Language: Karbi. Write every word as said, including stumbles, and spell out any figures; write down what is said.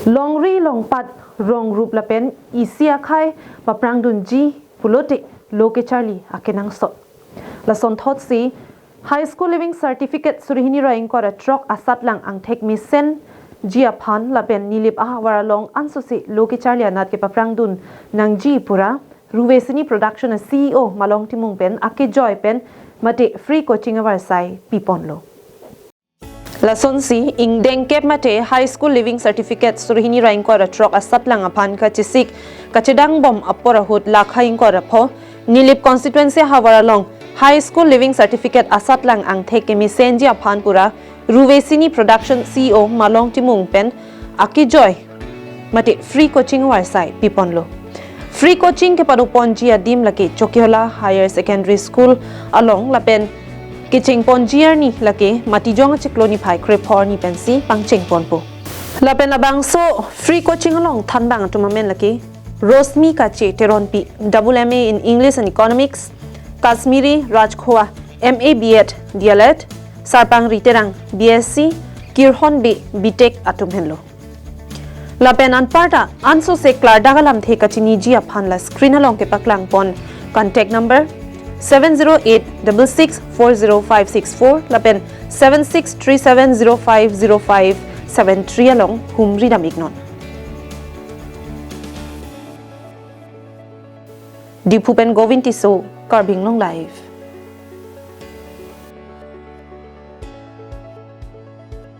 Longri longpat rong rup lapen isi akhei paprangdunji pulote lo kecharli akenangsot. Lasonthotsi High School Leaving Certificate suri hini ra ingkoi ra throk asatlang angthek mesenji aphan lapen Nilip ahavar along ansose lo kecharli anat kepaprangdun nangji pura Ruve Cine Production a CEO Malong Timung pen akejoi pen mate free coaching avarsai piponlo. Lasonsi ingdeng kep mate High School Leaving Certificate suri hini ra ingkoi ra throk asatlang aphan kachesik kachedangbom apor ahut lakha ingkoi ra pho Nilip constituency ahavar along High School Leaving Certificate asatlang angthek kemesenji aphan pura Ruve Cine Production CEO Malong Timung pen akejoi mate free coaching avarsai piponlo. Free coaching kepadoponji adim lake Chokihola Higher Secondary School along lapen kechengponji arni lake Matijong achiklo niphai krepho arni pensi pangchengponpo. Lapen labangso free coaching along thanbang atum amen lake Rosmi Kache Teronpi, double M A in English and Economics, Kashmiri Rajkhowa, M A B Ed, D L Ed, Sarpang Riterang, B S C, Kirhon Bey, B Tech atum henlo. Lapen anparta ansose klardak alamthe kachiniji aphan la screen along kepaklangpon contact number seven zero eight double six four zero five six four lapen seven six three seven zero five zero five seven three along humri dam-iknon. Diphu pen Govind Tisso, Karbi Anglong Live.